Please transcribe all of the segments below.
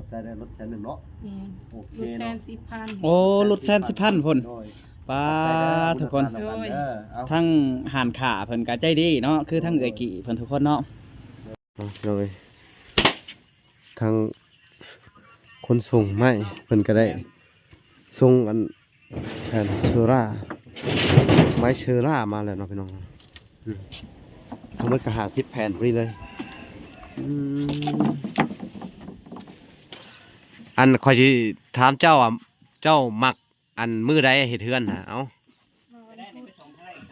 ໃສ່ໄດ້ລົດແສນໜຶ່ງເນາະ. ແມ່ນ. ໂອເຄເນາະ. ລົດແສນສິບພັນ. ໂອ້ ລົດແສນສິບພັນພຸ້ນ. ໂດຍ. ປາດ ທຸກຄົນ. ໂດຍ. ເອົາ ທາງຮ້ານຄ້າເພິ່ນກໍໃຈດີເນາະ ຄືທາງເອື້ອຍກີ້ເພິ່ນທຸກຄົນເນາະ. ເອົາ ພີ່ນ້ອງເອີຍ ທາງຄົນສົ່ງໄມ້ເພິ່ນກໍໄດ້ສົ່ງອັນ ແຜ່ນເຊີລາ ໄມ້ເຊີລາມາແລ້ວເນາະພີ່ນ້ອງ. ອືມ ທັງໝົດກໍຫ້າສິບແຜ່ນພໍດີເລີຍ. ອືມ ອັນຂ້ອຍຊິຖາມເຈົ້າວ່າ ເຈົ້າມັກອັນມື້ໃດເຮັດເຮືອນຫະ? ເອົ້າ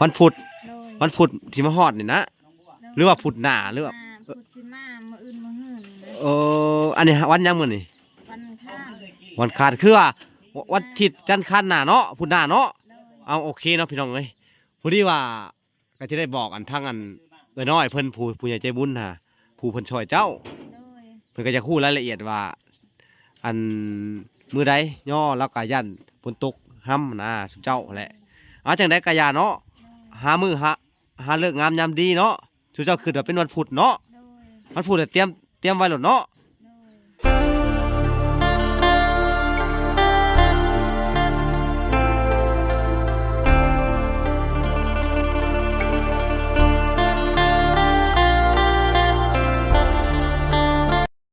ວັນພຸດ. ໂດຍ. ວັນພຸດທີ່ມາຮອດນີ້ນະ? ໂດຍ. ຫຼືວ່າພຸດໜ້າ ຫຼືວ່າ ອ່າ ພຸດຊິມາ ມື້ອື່ນມື້ຮືນີ້ນະ. ເອີ ອັນນີ້ວັນຫຍັງມື້ນີ້? ວັນອັງຄານ. ວັນອັງຄານ ຄືວ່າ ວັນອາທິດ ຈັນ ອັງຄານໜ້າເນາະ ພຸດໜ້າເນາະ. ໂດຍ. ເອົາ ໂອເຄເນາະພີ່ນ້ອງເອີຍ ພໍດີວ່າ ກໍຊິໄດ້ບອກອັນທາງອັນເອື້ອຍນ້ອຍເພິ່ນ ຜູ້ ຜູ້ໃຫຍ່ໃຈບຸນຫາ ຜູ້ເພິ່ນຊ່ອຍເຈົ້າ. ໂດຍ. ເພິ່ນກໍຢາກຮູ້ລາຍລະອຽດວ່າ ອັນມື້ໃດຍໍ ລາວກໍຢ້ານຝົນຕົກຮຳນະ ຊຸມເຈົ້າຫັ້ນແຫຼະ. ເອົາ ຈັ່ງໃດກໍຢ່າເນາະ. ໂດຍ. ຫາມື້ ຫາ ຫາເລີກງາມຍາມດີເນາະ ຊຸມເຈົ້າຄິດວ່າເປັນວັນພຸດເນາະ. ໂດຍ. ວັນພຸດແລ້ວຕຽມ ຕຽມໄວ້ໂລດເນາະ. ໂດຍ.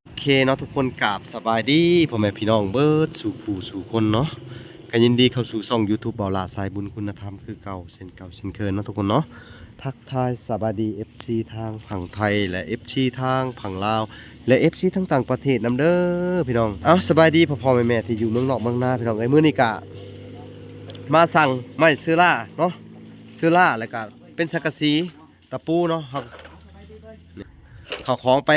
ໂອເຄເນາະທຸກຄົນ ກາບສະບາຍດີພໍ່ແມ່ພີ່ນ້ອງເບິດສູ່ຜູ້ສູ່ຄົນເນາະ. ກໍຍິນດີເຂົ້າສູ່ຊ່ອງຢູທູບ ເບົາຫຼ້າສາຍບຸນຄຸນນະທຳ ຄືເກົ່າເຊັ່ນເກົ່າເຊັ່ນເຄີຍເນາະທຸກຄົນເນາະ. ທັກທາຍສະບາຍດີເອັຟຊີທາງຝັ່ງໄທ ແລະ ເອັຟຊີທາງຝັ່ງລາວ ແລະ ເອັຟຊີທາງຕ່າງປະເທດນຳເດີພີ່ນ້ອງ. ເອົ້າ ສະບາຍດີພໍ່ໆແມ່ໆທີ່ຢູ່ເມືອງນອກເມືອງນາພີ່ນ້ອງເອີຍ. ມື້ນີ້ກະມາສັ່ງໄມ້ເຊີລາເນາະ ເຊີລາ ແລ້ວກະເປັນສັງກະສີ ຕະປູເນາະ. ເຮົາ ເອົາຂອງໄປ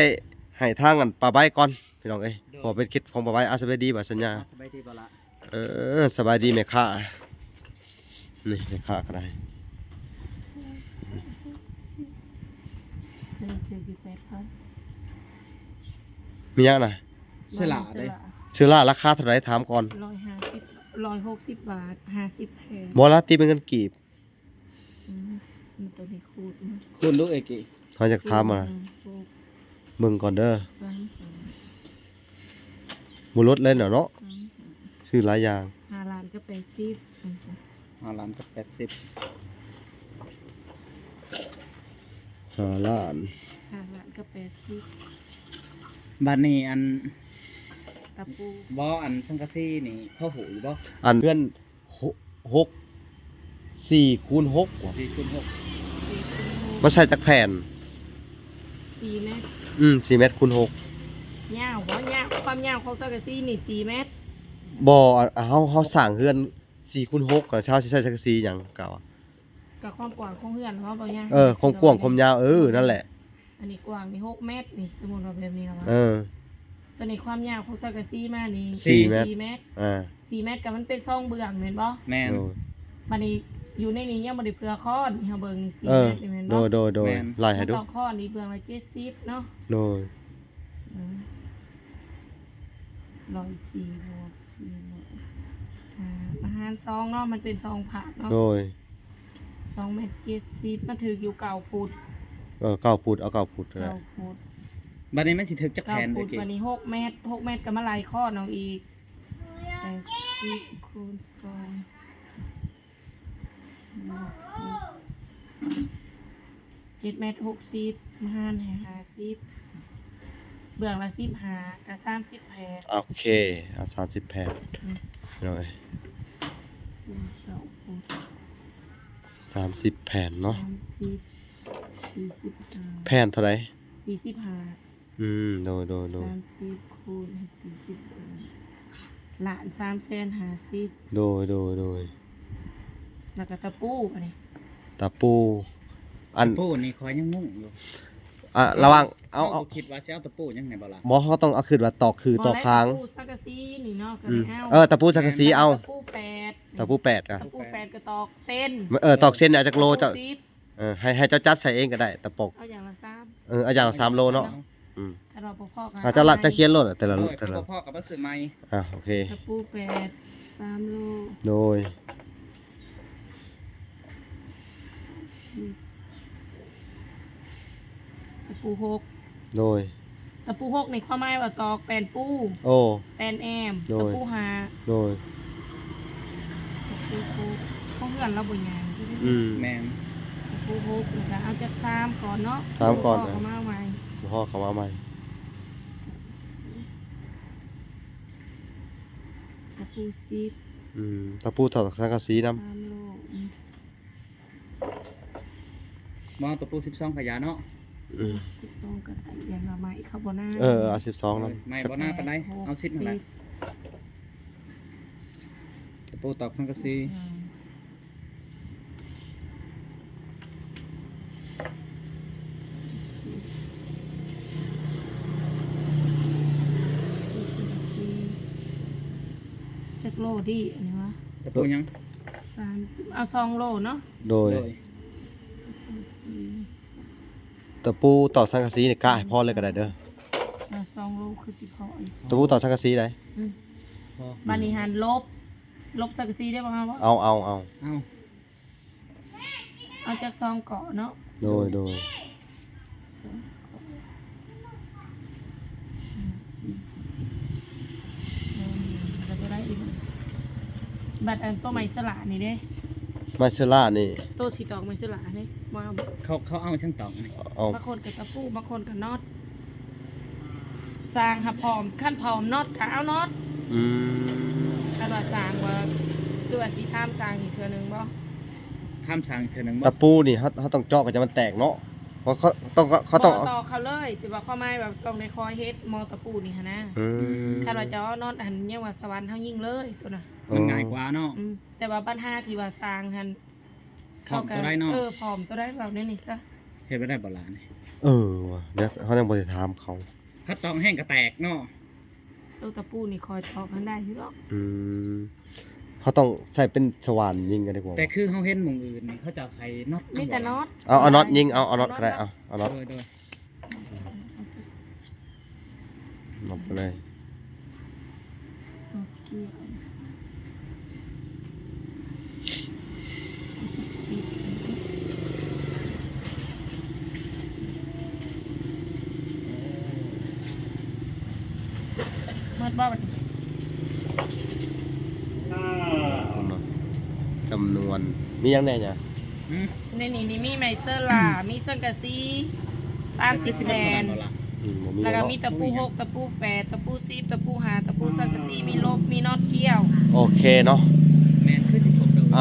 ໃຫ້ທາງອັນປ້າໃບກ່ອນພີ່ນ້ອງເອີຍ. ໂດຍ. ເພາະເປັນເຂດຂອງປ້າໃບ. ອາ ສະບາຍດີບ່າວສັນຍາ. ສະບາຍດີບ່າວຫຼ້າ. ເອີ ສະບາຍດີແມ່ຄ້າ. ນີ້ແມ່ຄ້າກໍໄດ້. ໂຕນີ້ຖືກຢູ່ແປດພັນ. ມີຫຍັງນະ? ເຊີລາເດ້. ເຊີລາລາຄາເທົ່າໃດ? ຖາມກ່ອນ. ຮ້ອຍຫ້າສິບ ຮ້ອຍຫົກສິບບາດ ຫ້າສິບແຜ່ນ. ບໍ່ລະ ຕີເປັນເງິນກີບ. ອືມ ໂຕນີ້ຂູດເນາະ. ຄູນລູກເອກີ. ເຮົາຢາກຖາມ ອືມ ວ່າ ອືມ ເບິ່ງກ່ອນເດີ. ສາມ ບໍ່ລົດເລີຍເນາະ. ອືມ ຊື້ຫຼາຍຢ່າງ. ຫ້າລ້ານກັບແປດສິບ. ຫ້າລ້ານກັບແປດສິບ. ຫ້າລ້ານ ຫ້າລ້ານກັບແປດສິບ. ບາດນີ້ອັນ ຕະປູ ບໍ່ ອັນສັງກະສີນີ້ພໍຮູ້ຢູ່ບໍ່? ອັນເຮືອນ ຫົກ ຫົກ ສີ່ຄູນຫົກ ສີ່ຄູນຫົກ. ມັນໃສ່ຈັກແຜ່ນ? ສີ່ແມັດ. ອືມ ສີ່ແມັດຄູນຫົກ. ຍາວບໍ່? ຍາວ ຄວາມຍາວຂອງສັງກະສີນີ້ສີ່ແມັດ. ບໍ່ ເຮົາ ເຮົາສ້າງເຮືອນສີ່ຄູນຫົກ ເຮົາຊິໃສ່ສັງກະສີຫຍັງ? ກະວ່າ ກະຄວາມກວ້າງຂອງເຮືອນເຮົາບໍ່ຍາວ. ເອີ ຄວາມກວ້າງຄວາມຍາວ ເອີ ນັ້ນແຫຼະ. ອັນນີ້ກວ້າງນີ້ຫົກແມັດນີ້ ສົມມຸດວ່າແບບນີ້ນະ. ເອີ ຕົວນີ້ຄວາມຍາວຂອງສັງກະສີມານີ້ ສີ່ແມັດ. ສີ່ແມັດ. ອ່າ ສີ່ແມັດກໍມັນເປັນສອງເບື້ອງແມ່ນບໍ່? ແມ່ນ. ໂດຍ. ບັດນີ້ຢູ່ໃນນີ້ຍັງບໍ່ໄດ້ເຜື່ອຄ້ອນ ເຮົາເບິ່ງນີ້ສີ່ແມັດນີ້ແມ່ນບໍ່? ໂດຍ ໂດຍ ໂດຍ. ແມ່ນ. ໄລ່ໃຫ້ດູ. ຕ້ອງຄ້ອນນີ້ເບື້ອງລະເຈັດສິບເນາະ. ໂດຍ. ເອີ ຮ້ອຍສີ່ບວກສີ່ບວກ ອ່າ ມາຫານສອງເນາະ ມັນເປັນສອງພາກເນາະ. ໂດຍ. ສອງແມັດເຈັດສິບ ມັນຖືກຢູ່ເກົ້າຟຸດ. ເອີ ເກົ້າຟຸດ ເອົາເກົ້າຟຸດກໍໄດ້. ເກົ້າຟຸດ. ບັດນີ້ມັນຊິຖືກຈັກແຜ່ນ? ເກົ້າຟຸດ. ເອີ ບັດນີ້ຫົກແມັດ ຫົກແມັດກໍມາໄລ່ຄ້ອນເອົາອີກ ແປດສິບຄູນສອງ ເຈັດແມັດຫົກສິບ ມາຫານໃຫ້ຫ້າສິບ ເບື້ອງລະສິບຫ້າ ກໍສາມສິບແຜ່ນ. ໂອເຄ ເອົາສາມສິບແຜ່ນ. ອືມ ພີ່ນ້ອງເອີຍ ສາມສິບແຜ່ນເນາະ. ສາມສິບ ສີ່ສິບຫ້າ ແຜ່ນເທົ່າໃດ? ສີ່ສິບຫ້າ. ອືມ ໂດຍ ໂດຍ ໂດຍ. ສາມສິບຄູນໃຫ້ສີ່ສິບ ລ້ານສາມແສນຫ້າສິບ. ໂດຍ ໂດຍ ໂດຍ. ແລ້ວກໍຕະປູ ບັດນີ້ ຕະປູ ອັນ ຕະປູນີ້ຂ້ອຍຍັງງົງຢູ່. ອ່າ ລະຫວ່າງ ເອົາ ເຮົາ ເອົາ ບໍ່ຄິດວ່າຊິເອົາຕະປູຫຍັງແດ່ບໍ່ລະ? ບໍ່ ເຮົາຕ້ອງເອົາ ຄິດວ່າຕອກຄືຕອກຄາງ. ຕະປູສັງກະສີນີ້ເນາະ ກໍໄດ້ເອົາ. ອືມ ເອີ ຕະປູສັງກະສີເອົາ. ຕະປູແປດ ຕະປູແປດ ອ່ະ ຕະປູແປດກໍຕອກເສັ້ນ. ເອີ ຕອກເສັ້ນເອົາຈັກໂລເຈົ້າ? ຫົກສິບ. ເອີ ໃຫ້ ໃຫ້ເຈົ້າຈັດໃສ່ເອງກໍໄດ້ ຕະປົກ. ເອົາຢ່າງລະສາມ. ເອີ ເອົາຢ່າງລະສາມໂລເນາະ. ອືມ ຄັນວ່າບໍ່ພໍກໍ ອ່າ ເຈົ້າລະ ເຈົ້າຂຽນໂລດ ແຕ່ລະ ໂດຍ ແຕ່ລະ ບໍ່ພໍກໍໄປຊື້ໃໝ່. ອ່າ ໂອເຄ ຕະປູແປດ ສາມໂລ. ໂດຍ. ຕະປູຫົກ. ໂດຍ. ຕະປູຫົກນີ້ຄວາມໝາຍວ່າຕອກແປ້ນປູ ໂອ້ ແປ້ນແອ້ມ ໂດຍ ຕະປູຫ້າ ໂດຍ ຕະປູຫົກ ຂອງເຮືອນລາວບໍ່ໃຫຍ່ ອືມ ແມ່ນ ຕະປູຫົກ ແລ້ວກໍເອົາຈັກສາມກ່ອນເນາະ ສາມກ່ອນ ແລ້ວກໍເຂົ້າມາໃໝ່ ແລ້ວກໍເຂົ້າມາໃໝ່ ຕະປູສິບ ອືມ ຕະປູຕອກສັງກະສີນຳ ສາມໂລ ອືມ ບໍ່ເອົາຕະປູສິບສອງກະຢ່າເນາະ ອືມ ສິບສອງກະໄດ້ ຢ້ານວ່າໄມ້ເຂົາບໍ່ໜາ ເອີ ເອົາສິບສອງນຳ ເອີ ໄມ້ບໍ່ໜາປານໃດ ເອົາສິບຫັ້ນແຫຼະ ຕະປູຕອກສັງກະສີ ອືມ ຈັກໂລດີອັນນີ້ວະ ຕະປູຫຍັງ ສາມສິບ ເອົາສອງໂລເນາະ ໂດຍ ໂດຍ ຕະປູຕອກສັງກະສີນີ້ກະໃຫ້ພໍເລີຍກໍໄດ້ເດີ ອ່າ ສອງໂລຄືຊິພໍ ຕະປູຕອກສັງກະສີໃດ ອືມ ພໍ ບາດນີ້ຫັ້ນລົບ ລົບສັງກະສີໄດ້ບໍ່ ເອົາ ເອົາ ເອົາ ເອົາ ເອົາຈັກສອງເກາະເນາະ ໂດຍ ໂດຍ ສອງເກາະ ຫ້າ ສິບ ແລ້ວກໍໄດ້ອີກ ບັດອັນໂຕໄມ້ເຊື້ອລານີ້ເດ້ ໄມ້ເຊື້ອລານີ້ ໂຕຊິຕອກໄມ້ເຊື້ອລານີ້ ບໍ່ເອົາ ເຂົາ ເຂົາເອົາຫຍັງຕອກອັນນີ້ ເອົາ ບາງຄົນກໍຕະປູ ບາງຄົນກໍນັອດ ຊ່າງຫາພ້ອມ ຄັນພ້ອມນັອດກໍເອົານັອດ ອືມ ຄັນວ່າຊ່າງວ່າ ຄືວ່າຊິຖາມຊ່າງອີກເທື່ອໜຶ່ງບໍ່ ຖາມຊ່າງເທື່ອໜຶ່ງບໍ່ ຕະປູນີ້ເຮົາ ເຮົາຕ້ອງເຈາະກໍຈະມັນແຕກເນາະ ເພາະເຂົາຕ້ອງ ເຂົາຕ້ອງ ບໍ່ ຕອກເຂົາເລີຍ ແຕ່ວ່າຄວາມໝາຍວ່າຕ້ອງໄດ້ຄໍເຮັດໝໍຕະປູນີ້ຫັ້ນນະ ອືມ ຄັນວ່າຈະເອົານັອດຫັ້ນ ຍັງວ່າສະຫວັນເຮົາຍິງເລີຍໂຕນະ ມັນງ່າຍກວ່າເນາະ ອືມ ແຕ່ວ່າບັນຫາທີ່ວ່າຊ່າງຫັ້ນ ພ້ອມໂຕໃດເນາະ ເອີ ພ້ອມໂຕໃດ ເວົ້າແນວນີ້ຊະ ເຮັດບໍ່ໄດ້ບໍ່ຫຼານ ເອີ ວ່າ ດຽວເຮົາຍັງບໍ່ໄດ້ຖາມເຂົາ ຄັນຕອກແຮງກໍແຕກເນາະ ໂຕຕະປູນີ້ຄ່ອຍຕອກຫັ້ນໄດ້ຢູ່ດອກ ອືມ ເຮົາຕ້ອງໃຊ້ເປັນສະຫວ່ານຍິງກໍໄດ້ກວ່າ ແຕ່ຄືເຮົາເຫັນໝ່ອງອື່ນນີ້ ເຂົາເຈົ້າໃສ່ນັອດ ມີແຕ່ນັອດ ເອົາ ເອົານັອດຍິງ ເອົາ ເອົານັອດກໍໄດ້ ເອົາ ເອົານັອດ ໂດຍ ໂດຍ ນັອດໄປເລີຍ ໂອເຄ ໝົດບໍ່ບັດນີ້ ຈຳນວນ ມີຫຍັງແດ່ຫຍາ? ໃນນີ້ນີ້ມີໄມ້ເຊີລາ ມີສັງກະສີ ສາມສິບແຜ່ນ ອືມ ບໍ່ມີ ແລ້ວກໍມີຕະປູຫົກ ຕະປູແປດ ຕະປູສິບ ຕະປູຫ້າ ຕະປູສັງກະສີ ມີລົບ ມີນັອດກ່ຽວ ໂອເຄເນາະ ແມ່ນ ຄືຊິຄົບແລ້ວ ອ່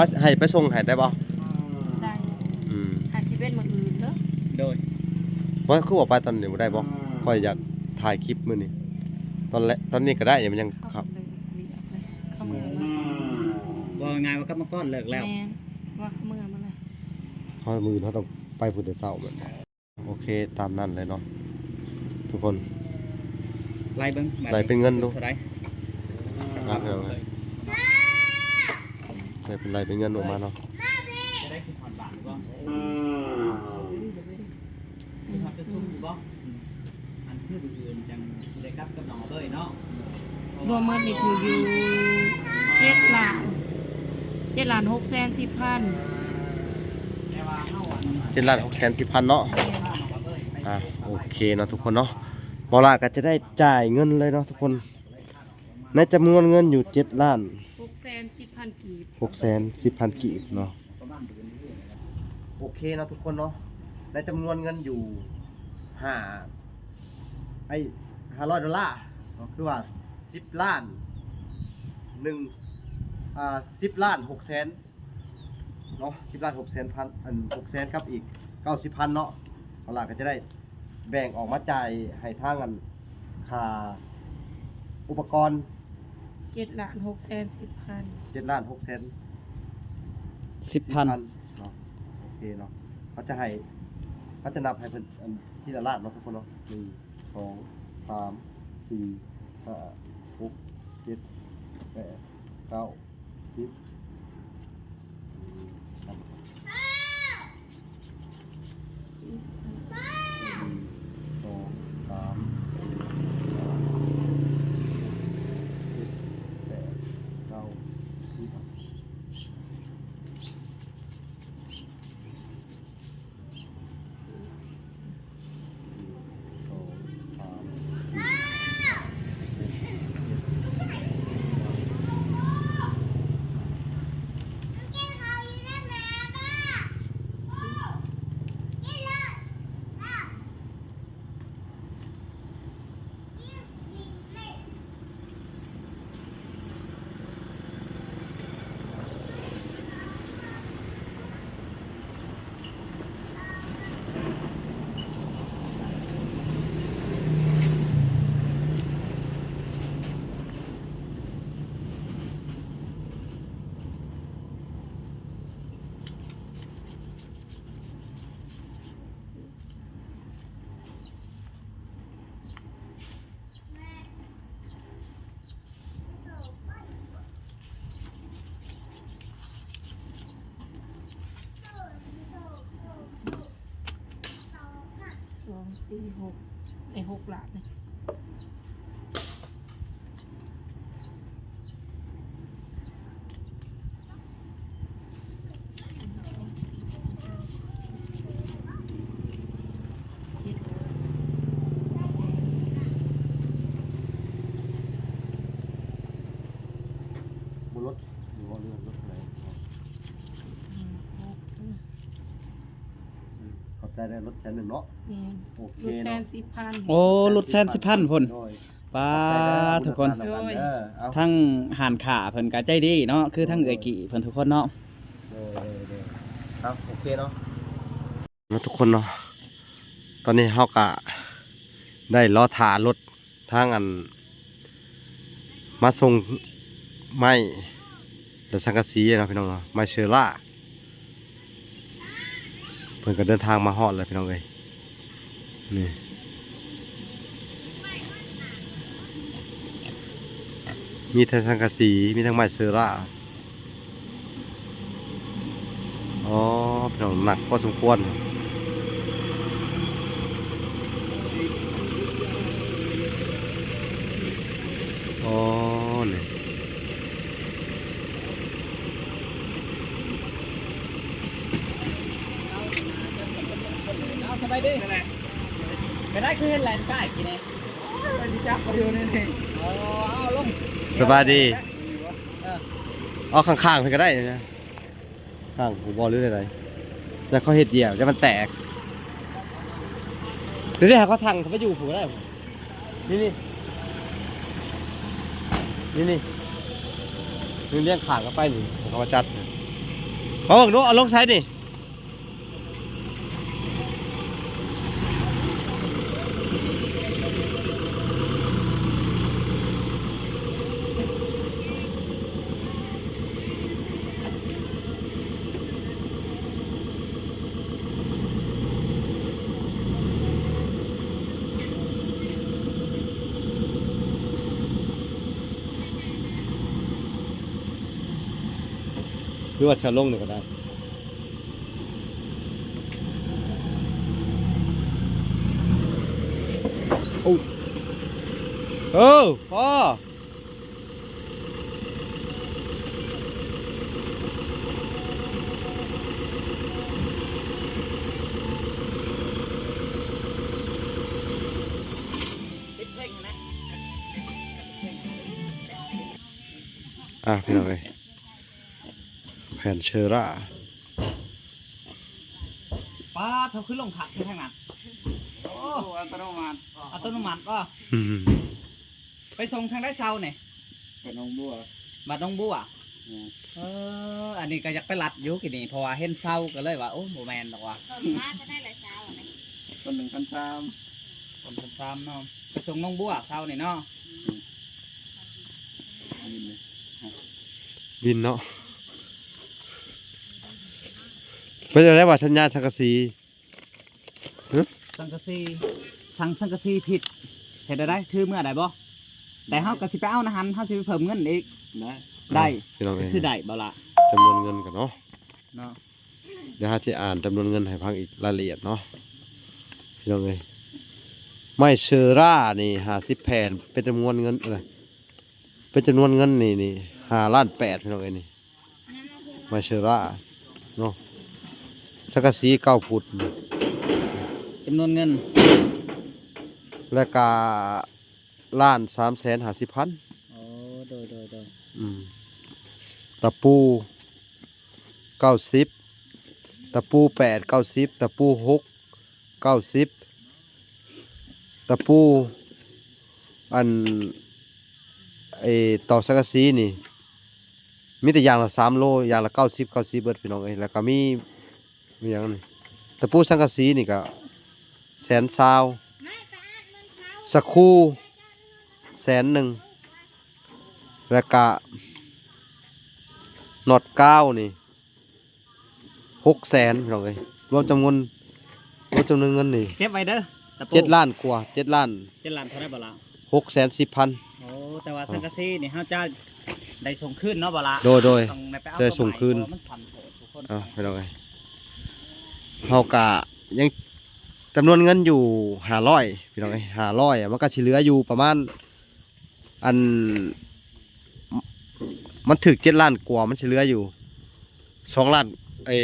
ະ ໃຫ້ໄປສົ່ງໃຫ້ໄດ້ບໍ່? ໄດ້ ອືມ ຫາຊິເປັນມື້ອື່ນເດີ ໂດຍ ບໍ່ ຄືວ່າໄປຕອນນີ້ບໍ່ໄດ້ບໍ່? ຂ້ອຍຢາກຖ່າຍຄລິບມື້ນີ້ ຕອນແລະ ຕອນນີ້ກໍໄດ້ ຍັງ ເຂົາເມືອ ເວົ້າງ່າຍວ່າກັບມາກ່ອນເລີກແລ້ວ ແມ່ນ ວ່າເຂົາເມືອມາແລ້ວ ເຮົາມື້ອື່ນເຮົາຕ້ອງໄປພຸ້ນແຕ່ເຊົ້າແມ່ນບໍ່? ໂອເຄ ຕາມນັ້ນເລີຍເນາະທຸກຄົນ ໄລ່ເບິ່ງ ໄລ່ເປັນເງິນດູ ເທົ່າໃດ ນັບເອົາ ໃສ່ເປັນໄລ່ເປັນເງິນອອກມາເນາະ ຈະໄດ້ຂຶ້ນຮອດບ້ານບໍ່? ຂຶ້ນຮອດເປັນຊຸມຢູ່ບໍ່? ອັນຄືມື້ອື່ນຈັ່ງຊິໄດ້ກັບກັບນ້ອງເລີຍເນາະ ລວມໝົດນີ້ຖືກຢູ່ເຈັດລ້ານ ເຈັດລ້ານຫົກແສນສິບພັນ ເຈັດລ້ານຫົກແສນສິບພັນເນາະ ແມ່ນ ອ່າ ໂອເຄເນາະທຸກຄົນເນາະ ໝໍຫຼ້າກໍຈະໄດ້ຈ່າຍເງິນເລີຍເນາະທຸກຄົນ ໃນຈຳນວນເງິນຢູ່ເຈັດລ້ານຫົກແສນສິບພັນກີບ ຫົກແສນສິບພັນກີບເນາະ ໂອເຄເນາະທຸກຄົນເນາະ ໃນຈຳນວນເງິນຢູ່ຫ້າ ໄອ້ ຫ້າຮ້ອຍໂດລາເນາະ ຄືວ່າສິບລ້ານໜຶ່ງ ອ່າ ສິບລ້ານຫົກແສນເນາະ ສິບລ້ານຫົກແສນພັນ ອັນ ຫົກແສນກັບອີກເກົ້າສິບພັນເນາະ ເຮົາລະກໍຈະໄດ້ ແບ່ງອອກມາຈ່າຍໃຫ້ທາງອັນ ຄ່າອຸປະກອນ ເຈັດລ້ານຫົກແສນສິບພັນ ເຈັດລ້ານຫົກແສນສິບພັນເນາະ ໂອເຄເນາະ ເຂົາຈະໃຫ້ ເຂົາຈະນັບໃຫ້ເພິ່ນ ອັນ ທີລະລ້ານເນາະ ທຸກຄົນເນາະ ໜຶ່ງ ສອງ ສາມ ສີ່ ຫ້າ ຫົກ ເຈັດ ແປດ ເກົ້າ ສິບ ອືມ ນັບ ໜຶ່ງ ສອງ ສາມ ສີ່ ຫ້າ ຫົກ ເຈັດ ແປດ ເກົ້າ ສິບ ໜຶ່ງ ສອງ ສາ ສອງ ສີ່ ຫົກ ໄດ້ຫົກລ້ານ. ບໍ່ລົດ ບໍ່ເລື່ອງລົດເທົ່າໃດ. ອືມ ຂອບໃຈເດີ ລົດແສນໜຶ່ງເນາະ. ແມ່ນ ໂອເຄເນາະ ລົດແສນສິບພັນ. ໂອ້ ລົດແສນສິບພັນພຸ້ນ. ໂດຍ ປ້າ ທຸກຄົນ ໂດຍ ເອົາ ທາງຮ້ານຄ້າເພິ່ນກໍໃຈດີເນາະ ຄືທາງເອື້ອຍກີ້ເພິ່ນທຸກຄົນເນາະ. ໂດຍ ໂດຍ ໂດຍ ເອົາ ໂອເຄເນາະ ເນາະ ທຸກຄົນເນາະ. ຕອນນີ້ເຮົາກະໄດ້ລໍຖ້າລົດທາງອັນ ມາສົ່ງໄມ້ ແລະ ສັງກະສີເນາະ ພີ່ນ້ອງເນາະ ໄມ້ເຊີລາ. ເພິ່ນກໍເດີນທາງມາຮອດແລ້ວ ພີ່ນ້ອງເອີຍ. ນີ້ ມີທັງສັງກະສີ ມີທັງໄມ້ເຊີລາ. ອໍ ພີ່ນ້ອງ ໜັກພໍສົມຄວນ. ອໍ ນີ້ ເອົາ ສະບາຍດີ ໄປໄດ້ ຄືເຫັນແລ່ນກ້າຍກີ້ນີ້. ໂອ້ຍ ຊິຈັບບໍ່ຢູ່ນີ້ນີ້. ອໍ ເອົາລົງ ສະບາຍດີ. ເອີ ເອົາຂ້າງໆ ເພິ່ນກໍໄດ້ນະ ຂ້າງຜູ້ບໍ່ ຫຼືໃດໆ ແຕ່ເຂົາເຮັດດຽວ ແຕ່ມັນແຕກ. ເດ ເດ ເຂົາຖັງເຂົາໄປຢູ່ຜູ້ໃດ ນີ້ ນີ້ ນີ້ ນີ້ ນີ້ ລຽງຂ້າງກັນໄປນີ້ ເຂົາມາຈັດ. ເອົາເບິ່ງດູ ເອົາລົງໃສນີ້? ຫຼືວ່າຈະລົງນີ້ກໍໄດ້. ໂອ້ ເອີ ພໍ. ອ່າ ພີ່ນ້ອງເອີຍ ແຜ່ນເຊີລາ. ປ້າດ ເຂົາຄືລົງຄັກແທ້ທາງນັ້ນ. ໂອ້ ອັດຕະໂນມັດ ອັດຕະໂນມັດບໍ? ອືມ ໄປສົ່ງທາງໃດເຊົ້ານີ້? ໄປໜອງບົວ ບ້ານໜອງບົວ. ແມ່ນ ເອີ ອັນນີ້ກໍຢາກໄປລັດຢູ່ກີ້ນີ້ ເພາະວ່າເຫັນເຊົ້າກໍເລີຍວ່າ ໂອ້ ບໍ່ແມ່ນດອກວ່າ. ຕົ້ນລະເທົ່າໃດລະເຊົ້ານີ້? ຕົ້ນໜຶ່ງພັນສາມ ຕົ້ນພັນສາມເນາະ. ໄປສົ່ງໜອງບົວເຊົ້ານີ້ເນາະ. ອືມ ບິນເນາະ ເປັນຈັ່ງໃດວ່າສັນຍາສັງກະສີ? ຮະ? ສັງກະສີ ສັງ ສັງກະສີຜິດ ເຮັດແນວໃດ? ຖືເມືອໄດ້ບໍ່? ແຕ່ເຮົາກໍຊິໄປເອົານະຫັ້ນ ເຮົາຊິໄປເພີ່ມເງິນອີກ. ໄດ້ ໄດ້ ພີ່ນ້ອງເອີຍ ຄືໄດ້ບໍ່ລະ? ຈຳນວນເງິນກັນເນາະ ເນາະ. ດຽວເຮົາຊິອ່ານຈຳນວນເງິນໃຫ້ຟັງອີກລາຍລະອຽດເນາະ ພີ່ນ້ອງເອີຍ. ໄມ້ເຊີລານີ້ ຫ້າສິບແຜ່ນ ເປັນຈຳນວນເງິນ ເອີ ເປັນຈຳນວນເງິນນີ້ ນີ້ ຫ້າລ້ານແປດ ພີ່ນ້ອງເອີຍ ນີ້ ໄມ້ເຊີລາເນາະ. ສັງກະສີເກົ້າຟຸດ ຈຳນວນເງິນ ແລ້ວກະລ້ານສາມແສນຫ້າສິບພັນ. ໂອ້ ໂດຍ ໂດຍ ໂດຍ ອືມ ຕະປູເກົ້າສິບ ຕະປູແປດເກົ້າສິບ ຕະປູຫົກເກົ້າສິບ ຕະປູ ອັນ ໄອ້ຕອກສັງກະສີນີ້ ມີແຕ່ຢ່າງລະສາມໂລ ຢ່າງລະເກົ້າສິບ ເກົ້າສິບເບິດ ພີ່ນ້ອງເອີຍ. ແລ້ວກໍມີ ມີຫຍັງນີ້ ຕະປູສັງກະສີນີ້ກໍແສນຊາວ ສະຄູແສນໜຶ່ງ ແລ້ວກະນັອດກາວນີ້ຫົກແສນ ພີ່ນ້ອງເອີຍ. ລວມຈຳນວນ ລວມຈຳນວນເງິນນີ້ ເກັບໄວ້ເດີ ຕະປູ ເຈັດລ້ານກວ່າ ເຈັດລ້ານ ເຈັດລ້ານເທົ່າໃດບໍ່ລະ? ຫົກແສນສິບພັນ. ໂອ້ ແຕ່ວ່າສັງກະສີນີ້ເຮົາຈະໄດ້ສົ່ງຄືນເນາະບໍ່ລະ? ໂດຍ ໂດຍ ຕ້ອງໄດ້ໄປເອົາ ໄດ້ສົ່ງຄືນ ເພາະວ່າມັນສັ້ນໂພດທຸກຄົນ. ເອົາ ພີ່ນ້ອງເອີຍ ເຮົາກະຍັງ ຈຳນວນເງິນຢູ່ຫ້າຮ້ອຍ ພີ່ນ້ອງເອີຍ ຫ້າຮ້ອຍ ມັນກໍຊິເຫຼືອຢູ່ປະມານ ອັນ ມັນຖືກເຈັດລ້ານກວ່າ ມັນຊິເຫຼືອຢູ່ສອງລ້ານ ເອີ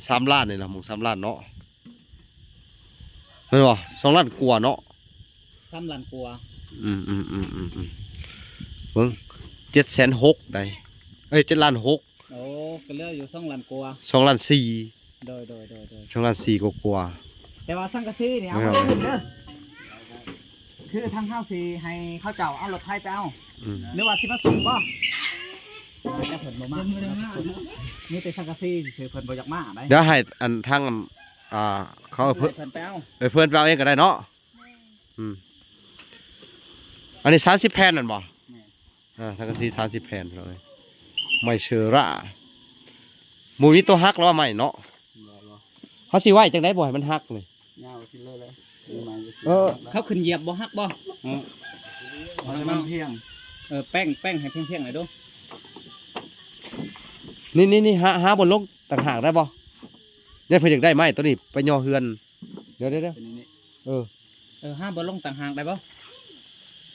ສາມລ້ານນີ້ນະ ໝ່ອງສາມລ້ານເນາະ ແມ່ນບໍ່? ສອງລ້ານກວ່າເນາະ ສາມລ້ານກວ່າ ອືມໆໆໆ ເບິ່ງ ເຈັດແສນຫົກໄດ໋ ເອີຍ ເຈັດລ້ານຫົກ ໂອ້ ກໍເຫຼືອຢູ່ສອງລ້ານກວ່າ ສອງລ້ານສີ່ ໂດຍໆໆໆ ສອງລ້ານສີ່ກວ່າໆ ແຕ່ວ່າສັງກະສີນີ້ເອົາມາຄືນເດີ ຄືທາງເຮົາຊິໃຫ້ເຂົາເຈົ້າເອົາລົດໄຖໄປເອົາ ອືມ ຫຼືວ່າຊິມາສົ່ງບໍ່? ແຕ່ເພິ່ນບໍ່ມາ ມີແຕ່ສັງກະສີຊື່ ເພິ່ນບໍ່ຢາກມາໄດ໋ ດຽວໃຫ້ອັນທາງ ອ່າ ເຂົາເອີ້ນເພິ່ນ ເອີ ເພິ່ນໄປເອົາເອງກໍໄດ້ເນາະ ອືມ ອັນນີ້ສາມສິບແຜ່ນນັ້ນບໍ່? ແມ່ນ ອ່າ ສັງກະສີສາມສິບແຜ່ນ ພີ່ນ້ອງເອີຍ ໄມ້ເຊີຣາ ບໍ່ມີຕົວຫັກແລ້ວວ່າໄມ້ເນາະ ບໍ່ ບໍ່ ເຮົາຊິໄວ້ຈັ່ງໃດບໍ່ໃຫ້ມັນຫັກນີ້? ຍາວຂຶ້ນເລີຍແຫຼະ ເອີ ເຂົາຂຶ້ນຢຽບບໍ່ຫັກບໍ່? ເອີ ເອົາໃຫ້ມັນພຽງ ເອີ ແປ້ງ ແປ້ງໃຫ້ພຽງໆໜ້ອຍດູ ນີ້ໆໆ ຫາ ຫາບ່ອນລົງຕ່າງຫາກໄດ້ບໍ່? ຢ້ານເພິ່ນຢາກໄດ້ໄມ້ຕົວນີ້ໄປຍໍເຮືອນ ດຽວໆໆ ເອີ ເອີ ຫາບ່ອນລົງຕ່າງຫາກໄດ້ບໍ່?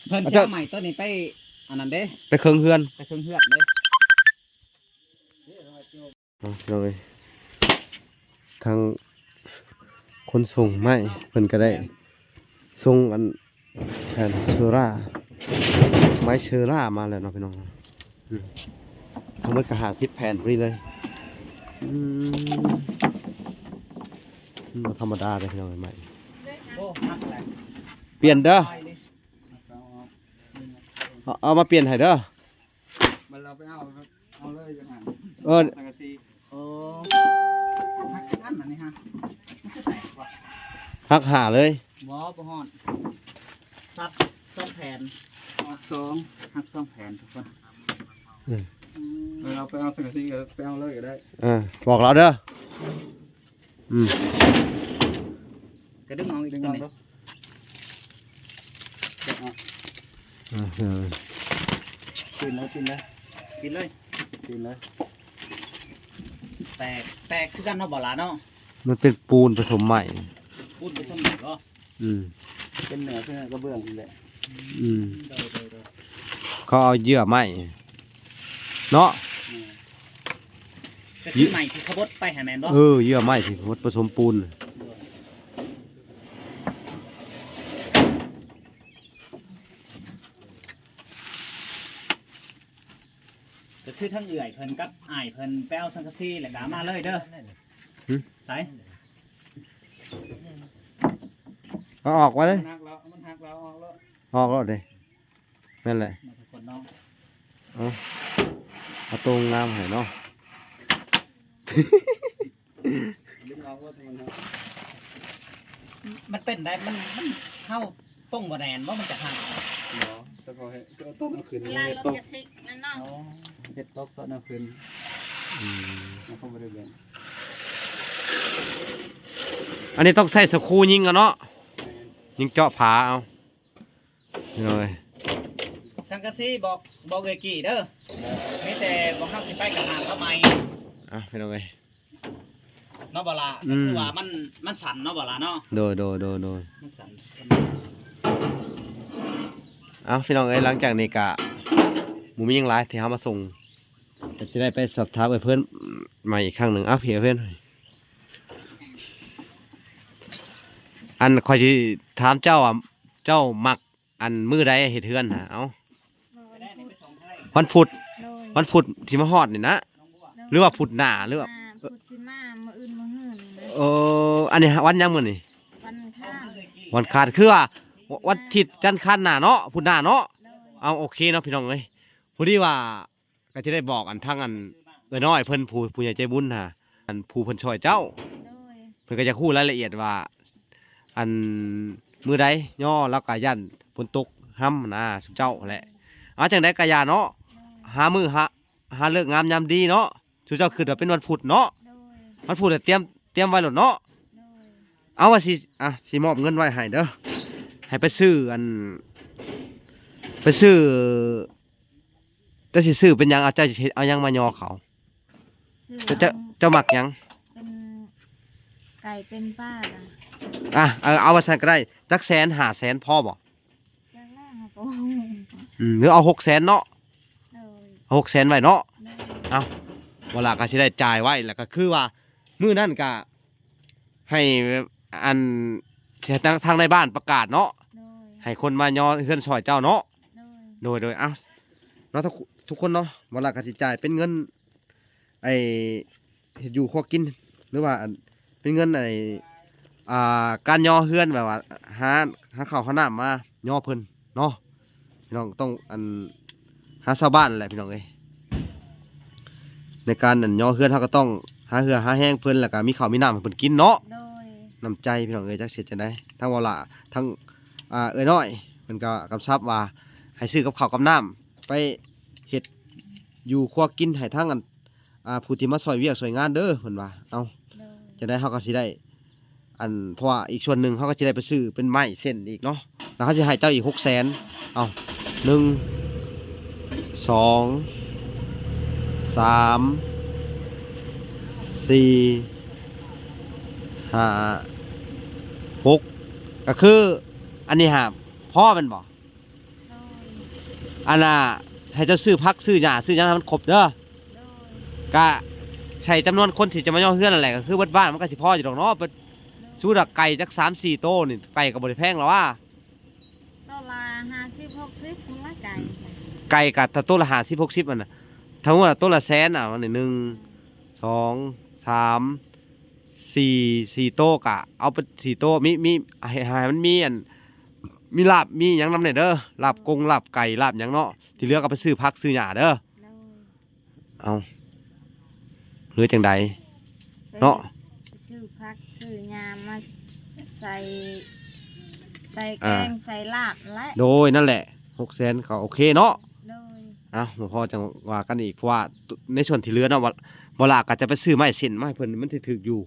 ເພິ່ນຊິເອົາໄມ້ຕົວນີ້ໄປອັນນັ້ນເດ້ ໄປເຄິ່ງເຮືອນ ໄປເຄິ່ງເຮືອນເດ້ ເອົາ ພີ່ນ້ອງເອີຍ ທາງຄົນສົ່ງໄມ້ເພິ່ນກໍໄດ້ສົ່ງອັນແຜ່ນເຊີຣາ ໄມ້ເຊີຣາມາແລ້ວເນາະ ພີ່ນ້ອງ. ອືມ ທັງໝົດກໍຫ້າສິບແຜ່ນພໍດີເລີຍ. ອືມ ມັນບໍ່ທຳມະດາເດ້ພີ່ນ້ອງ ໄມ້ ໂອ້ ຫັກແລ້ວ ປ່ຽນເດີ ເອົາ ເອົາມາປ່ຽນໃຫ້ເດີ ມັນເອົາໄປເອົາ ເອົາເລີຍຢູ່ຫັ້ນ ເອີ ສັງກະສີ ໂອ້ ຫັກຈັກອັນອັນນີ້ຮະ ມັນຄືແຕກວະ ຫັກຫ້າເລີຍ ບໍ່ ບໍ່ຮອດ ສັບສອງແຜ່ນ ຫັກສອງ ຫັກສອງແຜ່ນທຸກຄົນ ອືມ ເອີ ເອົາໄປເອົາສັງກະສີກໍໄປເອົາເລີຍກໍໄດ້ ເອີ ບອກລາວເດີ ອືມ ກະດຶງອອກອີກ ດຶງອອກເດີ ເອີ ເອີ ປີນເລີຍ ປີນເລີຍ ປີນເລີຍ ປີນເລີຍ ແຕກ ແຕກຄືກັນເນາະ ບໍ່ຫຼ້າເນາະ ມັນເປັນປູນປະສົມໄມ້ ປູນປະສົມໄມ້ບໍ່? ອືມ ເປັນເນື້ອ ເປັນເນື້ອກະເບື້ອງນີ້ແຫຼະ ອືມ ໂດຍໆໆ ເຂົາເອົາເຍື່ອໄມ້ເນາະ ແມ່ນ ກໍຄືໄມ້ທີ່ເຂົາບົດໄປຫັ້ນແມ່ນບໍ່? ເອີ ເຍື່ອໄມ້ທີ່ເຂົາບົດປະສົມປູນ ໂດຍ ກໍຄືທັງເອື້ອຍເພິ່ນກັບອ້າຍເພິ່ນໄປເອົາສັງກະສີ ແລ້ວກໍເອົາມາເລີຍເດີ ຫຶ? ໃສ? ເອົາອອກມາເລີຍ ມັນຫັກແລ້ວ ມັນຫັກແລ້ວ ເອົາອອກໂລດ ອອກໂລດເດ້ ແມ່ນແຫຼະ ມາທຸກຄົນເນາະ ເອົາ ເອົາໂຕງາມໃຫ້ເນາະ ດຶງອອກໂລດ ມັນຫັກ ມັນເປັນໄດ້ ມັນ ມັນ ເຮົາ ປົງບໍ່ແໜ້ນບໍ່ ມັນຈະຫັກ ບໍ່ ແຕ່ພໍເຮັດ ເອີ ຕົກເອົາຂຶ້ນ ເວລາລົດກະຊິກນັ້ນເນາະ ອໍ ເຮັດຕົກ ຕົກເອົາຂຶ້ນ ອືມ ມັນກໍບໍ່ໄດ້ເບິ່ງ ອັນນີ້ຕ້ອງໃຊ້ສະຄູຍິງເອົາເນາະ ແມ່ນ ຍິງເຈາະຝາເອົາ ພີ່ນ້ອງເອີຍ ສັງກະສີບອກ ບອກເອື້ອຍກີ້ເດີ ມີແຕ່ພວກເຮົາຊິໄປກະຫາງເອົາໃໝ່ ອ່ະ ພີ່ນ້ອງເອີຍ ເນາະບໍ່ລະ ອືມ ກໍຄືວ່າມັນ ມັນສັ່ນເນາະບໍ່ລະເນາະ ໂດຍໆໆໆ ມັນສັ່ນ ເອົາ ພີ່ນ້ອງເອີຍ ຫຼັງຈາກນີ້ກະບໍ່ມີຫຍັງຫຼາຍທີ່ເຮົາມາສົ່ງ ກໍຈະໄດ້ໄປສອບຖາມເອື້ອຍເພິ່ນໃໝ່ອີກຄັ້ງໜຶ່ງ ເອົາ ພີ່ເອື້ອຍເພິ່ນ ອັນຂ້ອຍຊິຖາມເຈົ້າວ່າ ເຈົ້າມັກ ອັນມື້ໃດເຮັດເຮືອນຫະ? ເອົ້າ ວັນພຸດ ໂດຍ ວັນພຸດທີ່ມາຮອດນີ້ນະ ໂດຍ ຫຼືວ່າພຸດໜ້າ ຫຼືວ່າ ອ່າ ພຸດຊິມາ ມື້ອື່ນມື້ຮືນີ້ນະ ເອີ ອັນນີ້ວັນຫຍັງມື້ນີ້? ວັນອັງຄານ ວັນອັງຄານ ຄືວ່າ ໂດຍ ວັນທິດຈັນຄານໜ້າເນາະ ພຸດໜ້າເນາະ ໂດຍ ເອົາ ໂອເຄເນາະ ພີ່ນ້ອງເອີຍ ພໍດີວ່າ ກໍຈະໄດ້ບອກອັນທາງອັນເອື້ອຍນ້ອຍເພິ່ນ ຜູ້ ຜູ້ໃຫຍ່ໃຈບຸນຫາ ອັນຜູ້ເພິ່ນຊ່ອຍເຈົ້າ ໂດຍ ເພິ່ນກໍຢາກຮູ້ລາຍລະອຽດວ່າ ອັນມື້ໃດຍໍ ລາວກໍຢ້ານຝົນຕົກຮຳນະ ຊຸມເຈົ້າຫັ້ນແຫຼະ ເອົາ ຈັ່ງໃດກໍຢ່າເນາະ ໂດຍ ຫາມື້ ຫາ ຫາເລີກງາມຍາມດີເນາະ ຊຸມເຈົ້າຄິດວ່າເປັນວັນພຸດເນາະ ໂດຍ ວັນພຸດແລ້ວຕຽມ ຕຽມໄວ້ໂລດເນາະ ໂດຍ ເອົາ ວ່າຊິ ອ່ະ ຊິມອບເງິນໄວ້ໃຫ້ເດີ ໃຫ້ໄປຊື້ອັນ ໄປຊື້ ເຈົ້າຊິຊື້ເປັນຫຍັງ? ເອົາ ເຈົ້າຊິເຮັດ ເອົາຫຍັງມາຍໍເຂົາ? ຊື້ ເຈົ້າ ເຈົ້າ ເຈົ້າມັກຫຍັງ? ເປັນ ໄກ່ເຕັມປ່ານະ. ອ່ະ ເອີ ເອົາວ່າຊັ້ນກໍໄດ້. ຈັກແສນ ຫ້າແສນ ພໍບໍ່? ຈັກແລ້ວ ເຮົາກໍບໍ່ຮູ້. ອືມ ຫຼືເອົາຫົກແສນເນາະ? ໂດຍ ເອົາຫົກແສນໄວ້ເນາະ. ໂດຍ ເອົາ ບໍ່ລະກໍຊິໄດ້ຈ່າຍໄວ້ ແລ້ວກໍຄືວ່າມື້ນັ້ນກໍໃຫ້ ອັນ ທາງ ທາງນາຍບ້ານປະກາດເນາະ. ໂດຍ ໃຫ້ຄົນມາຍໍເຮືອນຊ່ອຍເຈົ້າເນາະ. ໂດຍ ໂດຍ ໂດຍ ເອົາເນາະ ທຸກ ທຸກຄົນເນາະ ບໍ່ລະກໍຊິຈ່າຍເປັນເງິນ ໄອ້ເຮັດຢູ່ຄົວກິນ ຫຼືວ່າອັນເປັນເງິນໄອ້ ອ່າ ການຍໍເຮືອນ ແບບວ່າຫາ ຫາເຂົ້າຫານ້ຳມາຍໍເພິ່ນເນາະ. ພີ່ນ້ອງຕ້ອງອັນ ຫາຊາວບ້ານແຫຼະພີ່ນ້ອງເອີຍ. ໃນການອັນຍໍເຮືອນ ເຮົາກໍຕ້ອງຫາເຫື່ອຫາແຮງເພິ່ນ ແລ້ວກໍມີເຂົ້າມີນ້ຳໃຫ້ເພິ່ນກິນເນາະ. ໂດຍ ນ້ຳໃຈພີ່ນ້ອງເອີຍ ຈັກຊິເຮັດຈັ່ງໃດ. ທັງເວົ້າຫຼ້າ ທັງ ອ່າ ເອື້ອຍນ້ອຍ ເພິ່ນກໍກຳຊັບວ່າໃຫ້ຊື້ກັບເຂົ້າກັບນ້ຳ ໄປເຮັດຢູ່ຄົວກິນໃຫ້ທາງອັນ ອ່າ ຜູ້ທີ່ມາຊ່ອຍວຽກຊ່ອຍງານເດີ ເພິ່ນວ່າ. ເອົ້າ ໂດຍ ຈັ່ງໃດເຮົາກໍຊິໄດ້ ອັນ ເພາະວ່າອີກສ່ວນໜຶ່ງເຮົາກໍຊິໄດ້ໄປຊື້ເປັນໄມ້ເສັ້ນອີກເນາະ ແລ້ວເຮົາຊິໃຫ້ເຈົ້າອີກຫົກແສນ. ເອົາ ໜຶ່ງ ສອງ ສາມ ສີ່ ຫ້າ ຫົກ ກໍຄືອັນນີ້ຫາພໍແມ່ນບໍ່? ໂດຍ ອັນນ່າ ໃຫ້ເຈົ້າຊື້ຜັກຊື້ຫຍ້າຊື້ຫຍັງໃຫ້ມັນຄົບເດີ. ໂດຍ ກະໃສ່ຈຳນວນຄົນທີ່ຈະມາຍໍເຮືອນນັ້ນແຫຼະ ກໍຄືເບິດບ້ານມັນກໍຊິພໍຢູ່ດອກເນາະ. ໂດຍ ສົມມຸດວ່າໄກ່ຈັກສາມສີ່ໂຕນີ້ ໄກ່ກໍບໍ່ໄດ້ແພງແລ້ວວ່າ ໂຕລະຫ້າສິບຫົກສິບພຸ້ນລະໄກ່. ໄກ່ກໍໂຕລະຫ້າສິບຫົກສິບຫັ້ນນະ. ຖ້າວ່າໂຕລະແສນ ເອົາອັນນີ້ ໜຶ່ງ ສອງ ສາມ ສີ່ ສີ່ໂຕ ກະເອົາເປັນສີ່ໂຕ ມີ ມີ ໃຫ້ ໃຫ້ມັນມີອັນ ມີລາບມີຫຍັງນຳແດ່ເດີ ລາບກົງລາບໄກ່ລາບຫຍັງເນາະ. ທີ່ເຫຼືອກໍໄປຊື້ຜັກຊື້ຫຍ້າເດີ. ໂດຍ ເອົາ ຫຼືຈັ່ງໃດເນາະ ຊື້ຜັກຊື້ຫຍ້າມາໃສ່ ໃສ່ແກງ ອ່າ ໃສ່ລາບແຫຼະ. ໂດຍ ນັ້ນແຫຼະ ຫົກແສນກໍໂອເຄເນາະ. ໂດຍ ເອົາ ບໍ່ພໍຈັ່ງວ່າກັນອີກ ເພາະວ່າໃນສ່ວນທີ່ເຫຼືອເນາະ ບໍ່ລະກໍຈະໄປຊື້ໄມ້ເສັ້ນມາໃຫ້ເພິ່ນ ມັນຊິຖືກຢູ່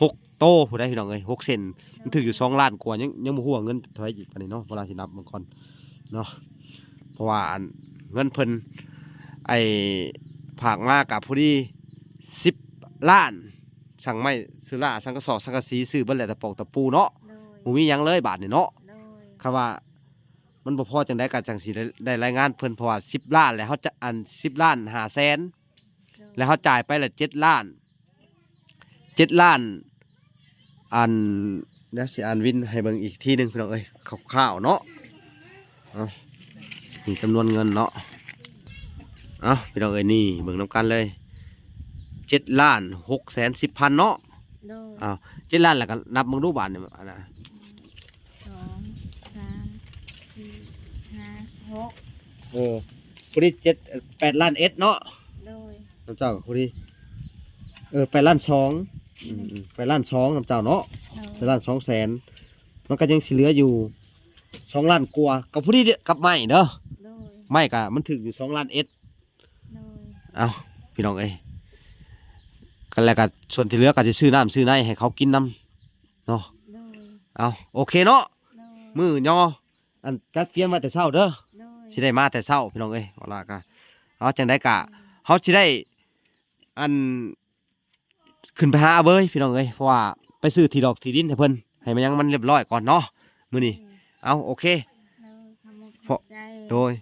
ຫົກ ໂຕຜູ້ໃດພີ່ນ້ອງເອີຍ ຫົກເສັ້ນ ມັນຖືກຢູ່ສອງລ້ານກວ່າ ຍັງ ຍັງບໍ່ຮູ້ວ່າເງິນເທົ່າໃດອີກປານນີ້ເນາະ. ບໍ່ລະຊິນັບເບິ່ງກ່ອນເນາະ ເພາະວ່າອັນເງິນເພິ່ນ ໄອ້ ຝາກມາກະພໍດີສິບລ້ານ ສັ່ງໄມ້ ຊື້ຫຼ້າ ສັງກະສອກ ສັງກະສີ ຊື້ເບິດແຫຼະ ຕະປອກຕະປູເນາະ. ໂດຍ ບໍ່ມີຫຍັງເລີຍບາດນີ້ເນາະ. ໂດຍ ຄັນວ່າມັນບໍ່ພໍຈັ່ງໃດກໍຈັ່ງຊິໄດ້ ໄດ້ລາຍງານເພິ່ນ ເພາະວ່າສິບລ້ານແລ້ວ ເຮົາຈະ ອັນ ສິບລ້ານຫ້າແສນ ໂດຍ ແລ້ວເຮົາຈ່າຍໄປລະເຈັດລ້ານ ເຈັດລ້ານ ອັນ ດຽວຊິອ່ານວິນໃຫ້ເບິ່ງອີກທີໜຶ່ງພີ່ນ້ອງເອີຍ ຄ່າວໆເນາະ. ເອົາ ນີ້ຈຳນວນເງິນເນາະ ເອົາ ພີ່ນ້ອງເອີຍ ນີ້ເບິ່ງນຳກັນເລີຍ ເຈັດລ້ານຫົກແສນສິບພັນເນາະ. ໂດຍ ເອົາ ເຈັດລ້ານ ແລ້ວກໍນັບເບິ່ງດູບາດນີ້ ອັນນ່າ ສອງ ສາມ ສີ່ ຫ້າ ຫົກ ເອີ ຜູ້ນີ້ເຈັດ ແປດລ້ານເອັດເນາະ. ໂດຍ ນຳເຈົ້າຜູ້ນີ້ ເອີ ແປດລ້ານສອງ ອືມ ອືມ ແປດລ້ານສອງນຳເຈົ້າເນາະ. ໂດຍ ແປດລ້ານສອງແສນ ມັນກໍຍັງຊິເຫຼືອຢູ່ສອງລ້ານກວ່າ ກັບຜູ້ນີ້ເດ້ ກັບໄມ້ເດີ. ໂດຍ ໄມ້ກໍມັນຖືກຢູ່ສອງລ້ານເອັດ. ໂດຍ ເອົ້າ ພີ່ນ້ອງເອີຍ ກັນແລ້ວກໍສ່ວນທີ່ເຫຼືອກໍຊິຊື້ນ້ຳຊື້ໃນໃຫ້ເຂົາກິນນຳເນາະ. ໂດຍ ເອົ້າ ໂອເຄເນາະ. ໂດຍ ມື້ຍໍ ອັນ ຈັດກຽມມາແຕ່ເຊົ້າເດີ. ໂດຍ ຊິໄດ້ມາແຕ່ເຊົ້າ ພີ່ນ້ອງເອີຍ ເອົາລະກະ ເອົາ ຈັ່ງໃດກະ ໂດຍ ເຮົາຊິໄດ້ ອັນ ຂຶ້ນໄປຫາອາເບີຍ ພີ່ນ້ອງເອີຍ ເພາະວ່າໄປຊື້ທີ່ດອກທີ່ດິນໃຫ້ເພິ່ນ ໃຫ້ມັນຫຍັງມັນຮຽບຮ້ອຍກ່ອນເນາະມື້ນີ້. ໂດຍ ເອົາ ໂອເຄ ໂດຍ ຂອບໃຈ ໂດຍ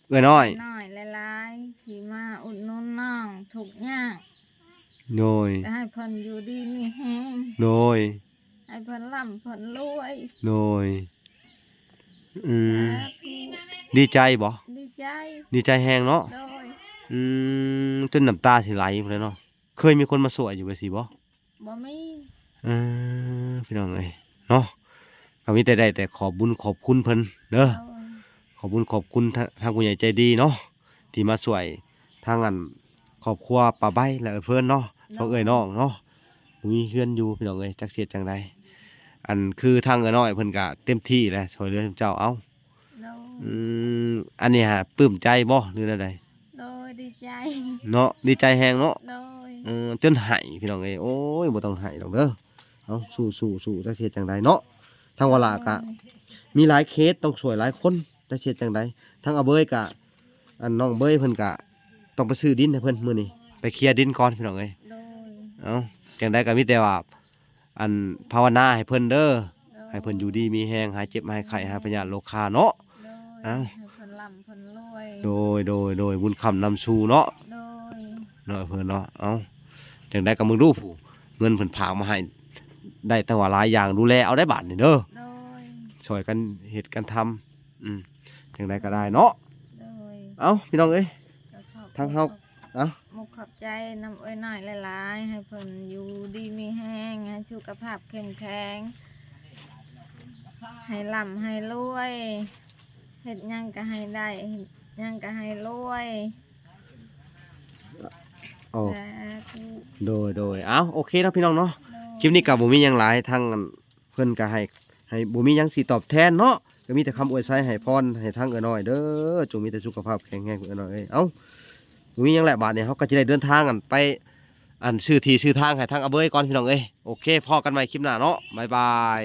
ເອື້ອຍນ້ອຍ ເອື້ອຍນ້ອຍຫຼາຍໆ ທີ່ມາອຸດໜູນນ້ອງທຸກຍາກ. ໂດຍ ກໍໃຫ້ເພິ່ນຢູ່ດີມີແຮງ. ໂດຍ ໃຫ້ເພິ່ນລ່ຳເພິ່ນລວຍ. ໂດຍ ອືມ ສາທຸ ດີໃຈບໍ່? ດີໃຈ ດີໃຈແຮງເນາະ. ໂດຍ ອືມ ຈົນນ້ຳຕາຊິໄຫຼພຸ້ນແຫຼະເນາະ. ເຄີຍມີຄົນມາຊ່ວຍຢູ່ແບບຊີ້ບໍ່? ບໍ່ມີ. ເອີ ພີ່ນ້ອງເອີຍເນາະ ກໍມີແຕ່ໄດ້ແຕ່ຂອບບຸນຂອບຄຸນເພິ່ນເດີ. ໂດຍ ຂອບບຸນຂອບຄຸນທາງ ທາງຜູ້ໃຫຍ່ໃຈດີເນາະ ທີ່ມາຊ່ວຍທາງອັນຄອບຄົວປ້າໃບ ແລະ ເອື້ອຍເພິ່ນເນາະ. ໂດຍ ສອງເອື້ອຍນ້ອງເນາະ ບໍ່ມີເຮືອນຢູ່ ພີ່ນ້ອງເອີຍ ຈັກຊິເຮັດຈັ່ງໃດ. ອັນຄືທາງເອື້ອຍນ້ອຍເພິ່ນກະເຕັມທີ່ແຫຼະ ຊ່ວຍເຫຼືອເຈົ້າ. ເອົ້າ ໂດຍ ອືມ ອັນນີ້ຫາປຶ້ມໃຈບໍ່ ຫຼືແນວໃດ? ໂດຍ ດີໃຈເນາະ ດີໃຈແຮງເນາະ. ໂດຍ ເອີ ຈົນໄຫ້ ພີ່ນ້ອງເອີຍ ໂອ້ຍ ບໍ່ຕ້ອງໄຫ້ດອກເດີ. ເອົາ ສູ້ໆໆ ຈັກຊິເຮັດຈັ່ງໃດເນາະ. ທາງວາລາກະ ໂດຍ ມີຫຼາຍເຂດ ຕ້ອງຊ່ວຍຫຼາຍຄົນ ຈັກຊິເຮັດຈັ່ງໃດ. ທາງອາເບີຍກະ ອັນ ນ້ອງເບີຍເພິ່ນກະຕ້ອງໄປຊື້ດິນໃຫ້ເພິ່ນມື້ນີ້ ໄປເຄຍດິນກ່ອນ ພີ່ນ້ອງເອີຍ. ໂດຍ ເອົ້າ ຈັ່ງໃດກະມີແຕ່ວ່າ ອັນພາວະນາໃຫ້ເພິ່ນເດີ ໂດຍ ໃຫ້ເພິ່ນຢູ່ດີມີແຮງ ຫາຍເຈັບຫາຍໄຂ້ ຫາຍພະຍາດໂລຄາເນາະ ໂດຍ ອ່າ ໃຫ້ເພິ່ນລ່ຳເພິ່ນລວຍ ໂດຍ ໂດຍ ໂດຍ ບຸນຄ້ຳນຳຊູເນາະ ໂດຍ ເນາະເພິ່ນເນາະ ເອົ້າ ຈັ່ງໃດກໍເບິ່ງດູຜູ້ ເງິນເພິ່ນຝາກມາໃຫ້ ໄດ້ຕັ້ງວ່າຫຼາຍຢ່າງ ດູແລເອົາໄດ້ບາດນີ້ເດີ ໂດຍ ຊ່ອຍກັນເຮັດກັນທຳ ອືມ ຈັ່ງໃດກໍໄດ້ເນາະ ໂດຍ ເອົ້າ ພີ່ນ້ອງເອີຍ ກໍຂອບ ທາງເຮົາ ຂອບ ເອົ້າ ມຸກຂອບໃຈນຳເອື້ອຍນ້ອຍຫຼາຍໆ ໃຫ້ເພິ່ນຢູ່ດີມີແຮງ ໃຫ້ສຸຂະພາບເຂັ້ມແຂງ ໃຫ້ລ່ຳໃຫ້ລວຍ ເຮັດຫຍັງກໍໃຫ້ໄດ້ ເຮັດຫຍັງກໍໃຫ້ລວຍ ໂອ້ ສາທຸ ໂດຍ ໂດຍ ເອົ້າ ໂອເຄເນາະ ພີ່ນ້ອງເນາະ ໂດຍ ຄລິບນີ້ກໍບໍ່ມີຫຍັງຫຼາຍ ທາງອັນ ເພິ່ນກໍໃຫ້ ໃຫ້ ບໍ່ມີຫຍັງຊິຕອບແທນເນາະ ກໍມີແຕ່ຄຳອວຍໄຊໃຫ້ພອນໃຫ້ທາງເອື້ອຍນ້ອຍເດີ ຈົ່ງມີແຕ່ສຸຂະພາບແຂງແຮງເອື້ອຍນ້ອຍເອີຍ ເອົ້າ ບໍ່ມີຫຍັງແຫຼະ ບາດນີ້ເຮົາກໍຈະໄດ້ເດີນທາງ ອັນ ໄປ ອັນ ຊື້ທີ່ຊື້ທາງໃຫ້ທາງອາເບີຍກ່ອນ ພີ່ນ້ອງເອີຍ ໂອເຄ ພໍ້ກັນໃໝ່ຄລິບໜ້າເນາະ ບາຍບາຍ.